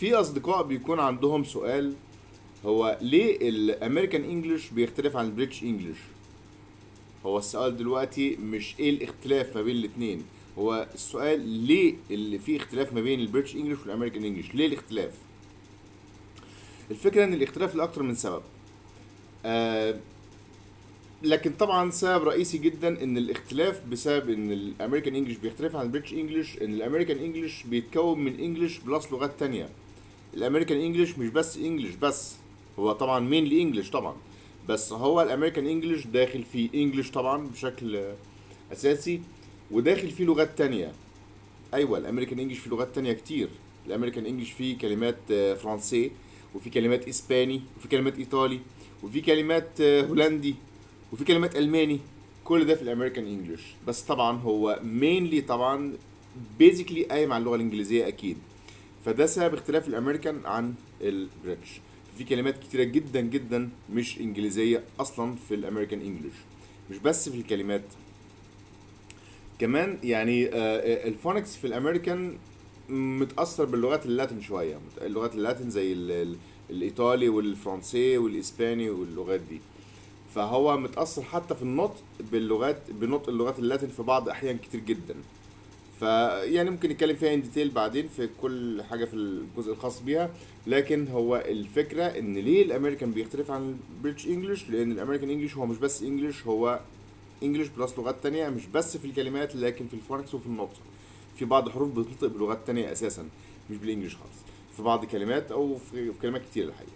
في اصدقاء بيكون عندهم سؤال: هو ليه ال American English بيختلف عن ال British English؟ هو السؤال دلوقتي مش ايه الاختلاف ما بين الاتنين، هو السؤال ليه اللي فيه اختلاف ما بين ال British English وال American English، ليه الاختلاف؟ الفكرة ان الاختلاف لاكتر من سبب، لكن طبعا سبب رئيسي جدا ان الاختلاف بسبب ان ال American English بيختلف عن ال British English، ان ال American English بيتكون من English plus لغات تانية. ال American English مش بس English بس، هو طبعا mainly English طبعا، بس هو ال American English داخل فيه English طبعا بشكل اساسي، وداخل فيه لغات تانية. ايوه، ال American English فيه لغات تانية كتير. ال American English فيه كلمات فرنسي، وفي كلمات اسباني، وفي كلمات ايطالي، وفي كلمات هولندي، وفي كلمات الماني. كل ده في ال American English، بس طبعا هو mainly طبعا basically قايم على اللغة الانجليزية اكيد. فده سبب اختلاف الامريكان عن ال British. في كلمات كتيرة جدا جدا مش انجليزية اصلا في ال American English. مش بس في الكلمات، كمان يعني ال phonics في الامريكان متاثر باللغات ال Latin شويه، اللغات ال Latin زي الايطالي والفرنسي والاسباني واللغات دي. فهو متاثر حتى في النطق باللغات، بنطق اللغات ال Latin في بعض احيان كتير جدا. فيعني ممكن نتكلم فيها in detail بعدين في كل حاجة في الجزء الخاص بيها. لكن هو الفكرة ان ليه الامريكان بيختلف عن ال British English؟ لان ال American English هو مش بس English، هو English plus لغات تانية، مش بس في الكلمات لكن في ال phonics وفي النطق. في بعض حروف بتنطق بلغات تانية اساسا مش بال English خالص في بعض كلمات او في كلمات كتير الحقيقه.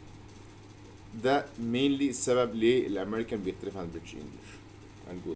ده mainly السبب ليه الامريكان بيختلف عن ال British English.